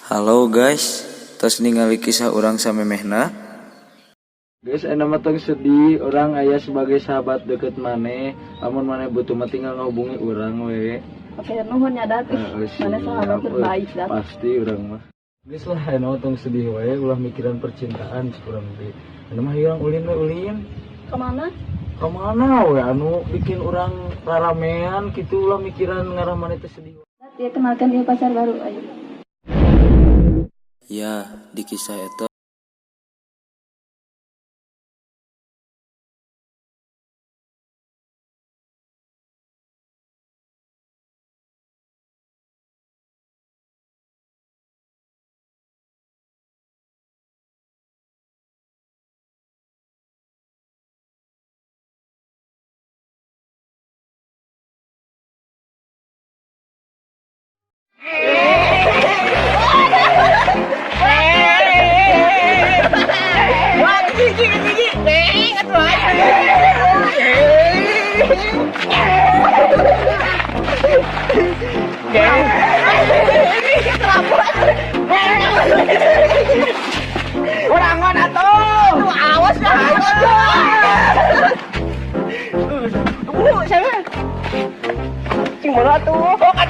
Halo guys, tos ningali kisah urang samemehna. Guys, ayeuna mah tong sedih, urang aya sebagai sahabat deket maneh. Lamun maneh butuh mah tinggal ngahubungi urang we. Oke, nuhun ya, Dat. Heeh, Maneh sahabat siap, terbaik, Dat. Pasti urang mah. Geus lah, ayeuna mah tong sedih wae, ulah mikiran percintaan cek urang teh. Ayeuna mah hayang ulin we, ulin. Kemana? Kemana we anu bikin urang raramean kitu, ulah mikiran ngarah maneh teh sedih. Dat, ya kenalkan ieu pacar baru, ayo. Ya, di kisah eta Kurangan atuh. Awas ya, awas. Bu, saya. Cing bola atuh. Oh, kan.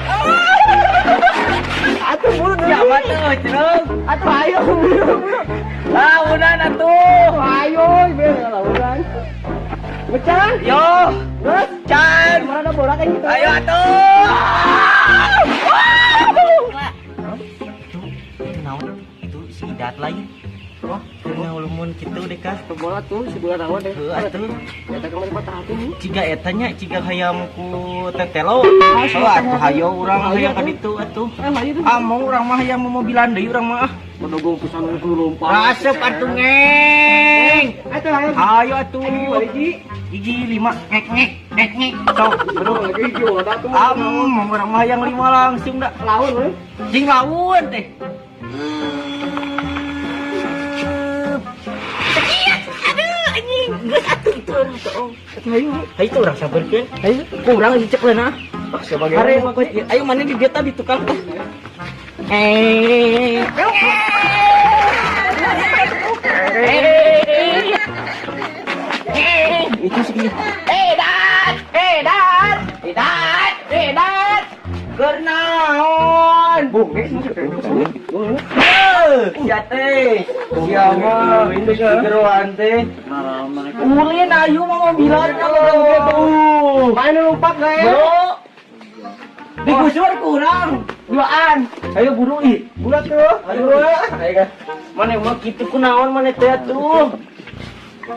Atuh buru dulu. Siapa tuh, Cerung? Atuh ayo buru buru. Launan atuh. Ayo, ieu launan. Becan? Yo. Terus Can. mana ada bola kan gitu. Ayo atuh. Itu itu si Dat lain. Oh, karena ulumun kitu deh kah. Bola tuh si bola rawa deh. Heuh atuh. Eta kemarin patah hati nih. Ciga eta nya, ciga hayam ku tetelo. Oh, atuh hayo urang hayang ka ditu atuh. Eh, hayu tuh. Ah, mau urang mah hayang momobilan deui urang mah. Menunggu pisan kudu lompat. Rasep atuh ngeng. Atuh ayo. Ayo atuh. Hiji. Hiji lima ngek ngek ngek ngek. Sok, bro. Lagi hiji bola tuh. Ah, mau urang mah hayang lima langsung dah. Lawan we. Jing lawan teh. Aduh anjing, geus atuh itu urang teh. Hayu. Hayu tuh urang sabarkeun. Hayu. Kurang cek leuna. Sebagai Hare ayo mana di dia tadi tukang teh. Eh. Itu sih. Eh Dat, eh Dat, eh Dat, eh Dat. Kernaon? Bung, Ya teh, siapa? Geroan teh. Ulin ayu mau mobilan kalau gitu. Main lompat gak ya? Bro, digusur kurang duaan. Ayo buru ih. Bulat tuh. Ayo. Ayo kan. Mana mau kitu kunaon mana teh tuh.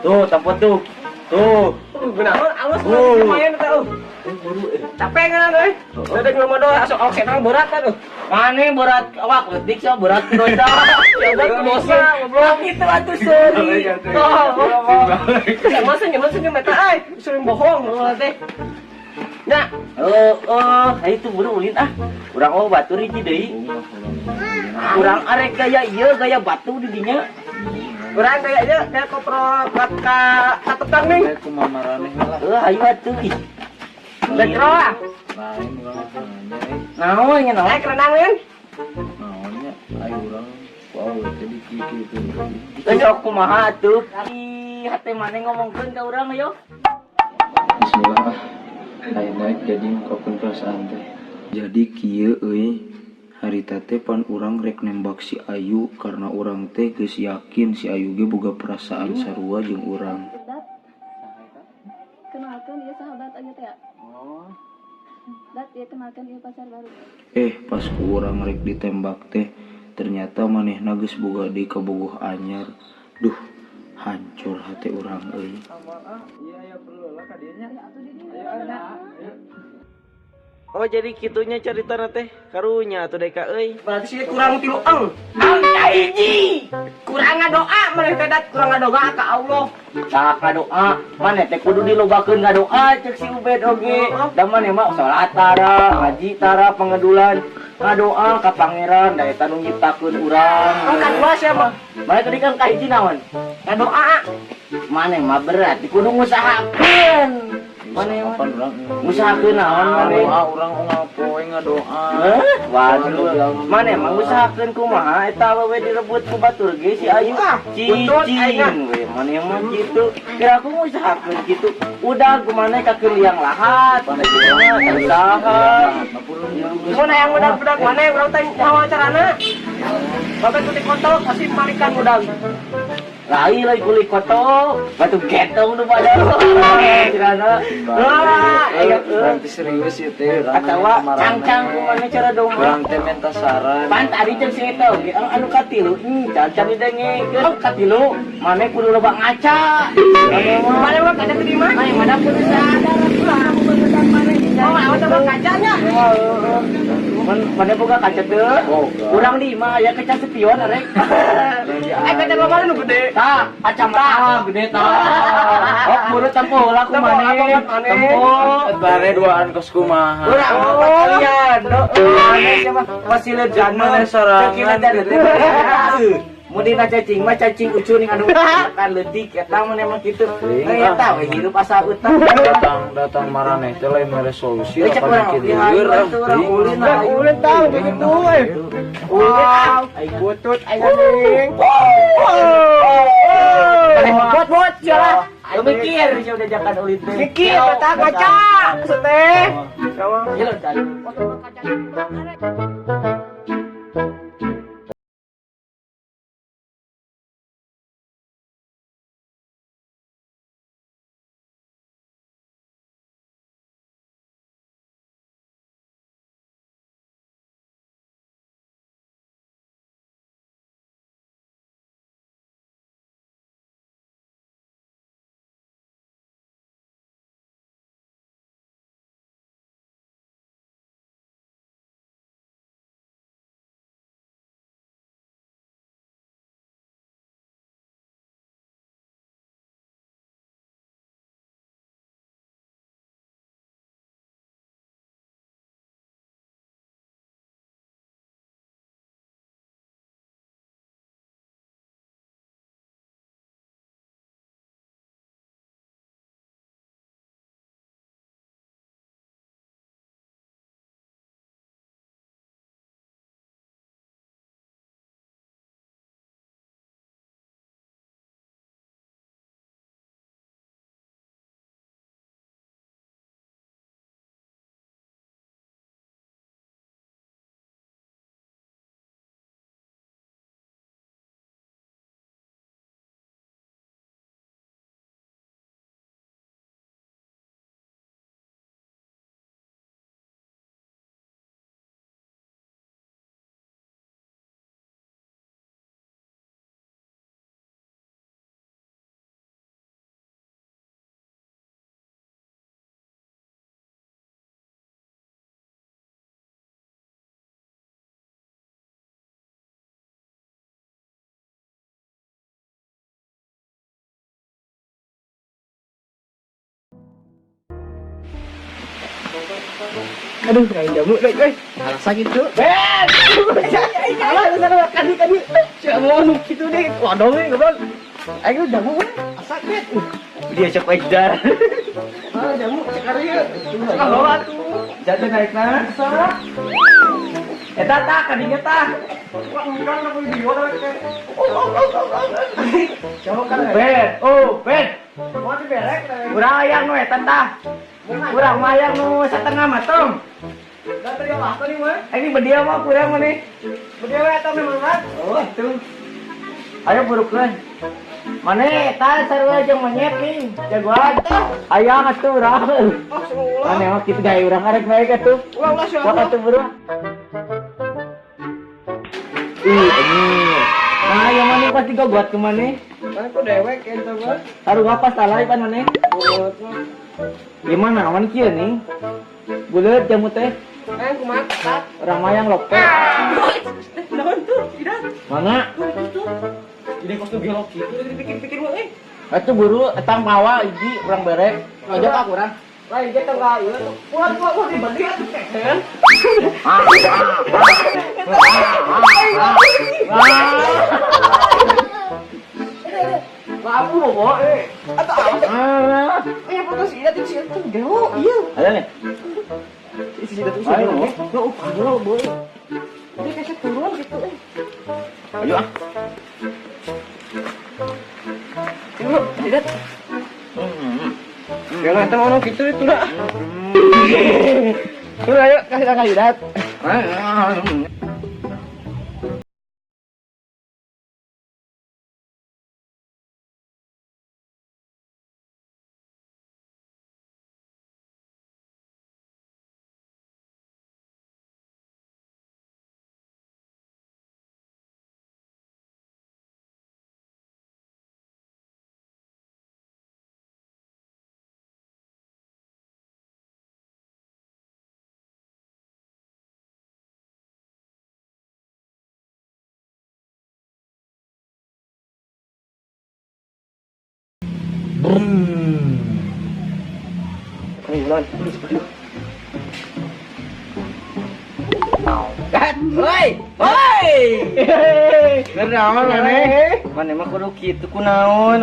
Tuh, tempat tuh. Tuh. Gunaon alus Oh. lumayan tuh. Capek kan euy? Udah ngomong doa asok awak setan berat kan tuh. Mana berat awak leutik sama berat dosa. Ya berat dosa goblok. Gitu atuh sorry. Oh. Sama senyum senyum eta euy, sering bohong lu teh. Nya, Oh, oh, ayo tuh buru ulin ah. Urang oh batur hiji deui. Urang arek gaya ieu gaya batu di dinya. urang gaya ieu kayak kopro ka katukang nih. Kayak kumaha maraneh lah. Heuh, ayo atuh ih. Lekro ah. Lain urang teh nanya eh. Naon nya naon? Eh renang nih. Naonnya ayo urang ku awewe teh dikieu-kieu. Sok kumaha atuh? Ih, hate maneh ngomongkeun ka urang ayo. Bismillah ah. Ayeuna jadi ngungkapkeun perasaan teh. Jadi kieu euy, harita teh pan urang rek nembak si Ayu karena urang teh geus yakin si Ayu ge boga perasaan sarua jeung urang. Dat. Kenalkan ieu sahabat aja teh ya. Oh. Dat, ya kenalkan ieu pacar baru. Eh, pas ku urang rek ditembak teh, ternyata manehna geus boga deui kabogoh anyar. Duh, hancur hati urang euy. Iya, ya perlu lah ka dieu nya. Ya atuh di dieu. Oh, jadi kitunya cerita teh. Karunya atuh deka euy. Berarti sih kurang tilu eng. Angka hiji. Kurang ngadoa maneh teh Dat, kurang ngadoa ka Allah. Tah ngadoa, maneh teh kudu dilobakeun ngadoa cek si Ubed oge. Da maneh mah salat tara, ngaji tara, pangedulan. Ngadoa ka pangeran da eta nu nyiptakeun urang. Kan kadua sia mah. Maneh tadi kan kahiji naon? Ngadoa. Maneh mah berat kudu ngusahakeun. Mana yang Kapan urang? Ngusahakeun naon maneh? Doa urang unggal poe ngadoa. Heh, waduh. Maneh mah ngusahakeun kumaha eta awewe direbut ku batur ge si Ayu. Cicing we maneh mah kitu. Kira aku ngusahakeun kitu. Udah kumaneh ka liang lahat. Usaha. Mana yang budak-budak mana urang teh nyawa carana. Bapak kutik kotok pasti malikan budak. Lai lai kulit kotok, batu getong nu pada. Cirana. Wah, ayo Berarti serius ya teh. Atawa cangcang kumaha cara dong. Urang teh minta saran. Pan tadi cek si eta oge anu katilu, can didengekeun. Oh, katilu, maneh kudu loba ngaca. Mana mah kaca teh di mana? Maneh mana kudu sadar atuh. Oh, awak teh kacanya. Maneh boga kaca teu? Urang di imah aya kaca spion arek. Eh, kaca mana nu gede? Tah, kacamata gede tah. Oh, buru tempo heula ku maneh. Tempo. Bare duaan kos kumaha. Urang mah kalian. Maneh siapa? Wasile Maneh sorangan. Cekina dan Mun dina cacing mah cacing ucuning anu kan leutik eta mah emang kitu. Nah, eta we hirup asa utang. Datang datang maraneh teh lain mere solusi Cek apa urang mikir oge hayu lieur, ah. atuh urang ulin Udah hayu. ulin tau gitu euy. Ulin ah. Butut aing anjing. Bot bot sialah. Lu mikir sia udah jakan ulin teh. Mikir eta kaca maksud teh. Sama. Ieu lho, Cai. Aduh, kain jamu deh, guys. Alasan gitu. Ben. Alah, sana kadi kadi. Siapa nu kitu deh. Waduh, we goblok. Aing jamu we. Asak bet. Dia cek ejar. Ah, jamu cek ari ieu. Kalau atuh. Jatuh naikna. Eta tah kadinya tah. Wah, enggak aku video teh. Oh, oh, oh, oh. Coba kan. Ben, oh, Ben. Mau diberek. Urang aya nu eta tah. Urang mah aya nu satengah mateng. Da teu apa nih mah? Ini bedia mah kurang maneh. Bedia we eta memang kan. Oh, itu. Ayo burukeun. Maneh eta sarua jeung monyet nih, jagoan. Hayang atuh urang. Oh, ulah. Maneh mah kitu gawe urang arek naik atuh. Ulah ulah sia. Wah atuh buru. Ih, ini. Nah, yang mana pasti gogot ke mana? Kan ku dewek eta mah. Taruh apa salah ipan mana? Gimana awan kieu nih? Buleut jamu teh. Eh, kumaha tak? Urang mayang lope. Naon tuh? Tidak. Mana? Tuh, tuh. Jadi kos tuh gelok gitu, dipikir-pikir mah euy. Atuh buru etang mawa hiji urang bere. Ngajak ah urang. Lain ge tengah ieu tuh. Ulah ulah ulah dibeli atuh kehen. Wah, aku Oh, eh. Atau apa? Eh, foto si Ida tuh si Ida tuh gelo, iya. Ada nih. Si Ida tuh si Ayo. Ida. Lo gelo, boy. Dia kayak turun gitu eh. Ayo ah. Tunggu, Ida. Ya nggak tahu orang gitu itu dah. Turun ayo kasih tangan Ida. Ayo, lawan. Woi, woi. Kunaon maneh? Maneh mah kudu kitu kunaon.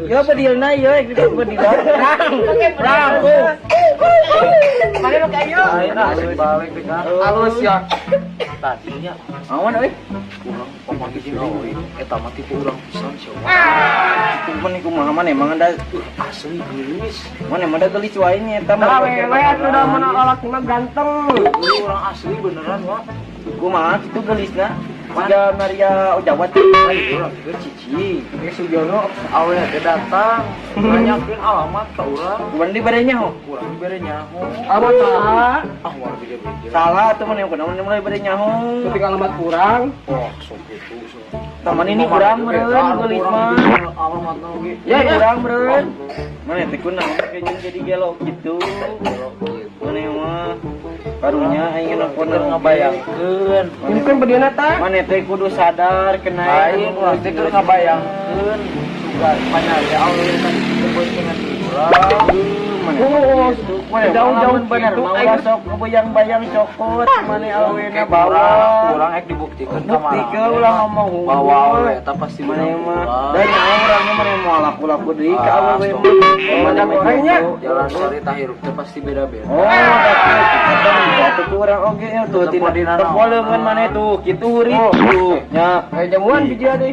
Ya bedilna ieu gitu bedilna. Perang. Perang. Maneh nu kayu. Balik deh kan. Halus ya. Tadinya Awan euy. urang papanggih jeung awewe eta mah tipe urang pisan sia. Kumaha kumaha maneh emang ada Asli geulis. maneh mah da geulis wae nya eta Nah, mah. wewe atuh da mun lalaki mah ganteng. Urang asli beneran wah. Kumaha kitu geulisna? Siga Maria Ojawat. Ai urang juga cicing. Ini Sugiono Awewe teh datang nanyakeun alamat ka urang. Kumaha dibere nyaho? Urang dibere nyaho. alamat saha? Ah, war beja-beja. Salah atuh maneh kunaon mulai bere nyaho. Ketika alamat kurang, Wah, sok gitu. sok. Taman ini kurang meureun geulis mah. Alamatna oge. Ya kurang meureun. Maneh teh kunaon kayaknya jadi gelo gitu. Maneh mah karunya aing nelpon Keur ngabayangkeun. mungkin bediana tah. Maneh teh kudu sadar kena Lain urang teh keur ngabayangkeun sugan panyari awewe tadi disebut dengan urang. Oh, jauh-jauh bener gitu, mau aing. sok ngebayang-bayang cokot maneh awena Kayak bawa urang ek dibuktikeun ka mana. Buktikeun ulah ngomong bahwa awewe eta pasti maneh menang mah urang. dan nyawa urangnya maneh moal laku-laku deui ka Ah, awewe stop. mah maneh mah Orangnya. gitu. Jalan cerita hirup teh pasti beda-beda. Oh, tapi eta tuh urang oge ya tuh Tetep tina dina tepo naon. leungeun maneh tuh kitu heurik Oh. tuh nya. Kayak jamuan biji deui.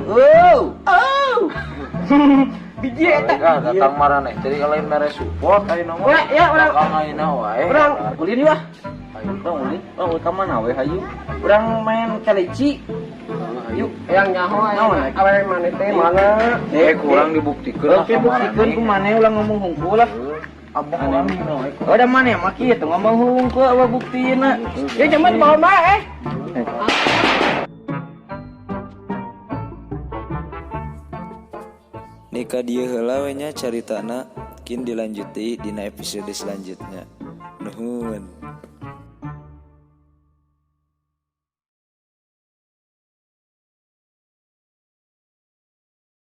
Oh, oh. Biji eta. Ah, datang maraneh. Jadi lain mere support ayeuna mah. Ya, ya, urang. Bakal ayeuna wae. Urang. Ulin yeuh ah. Ayo. Urang ulin, urang ulin ka mana we hayu. Urang main kaleci. Ayo. Yang nyaho Naon, aing. Awewe maneh teh mana? Kurang dibuktikeun. Oke, buktikeun ku maneh ulah ngomong hungkul lah. Abah urang Oh, da maneh mah kieu ngomong hungkul apa buktina. Ya jaman bawa mah eh. Nika dieu heula we nya caritana, kin dilanjut deui dina episode selanjutnya. Nuhun.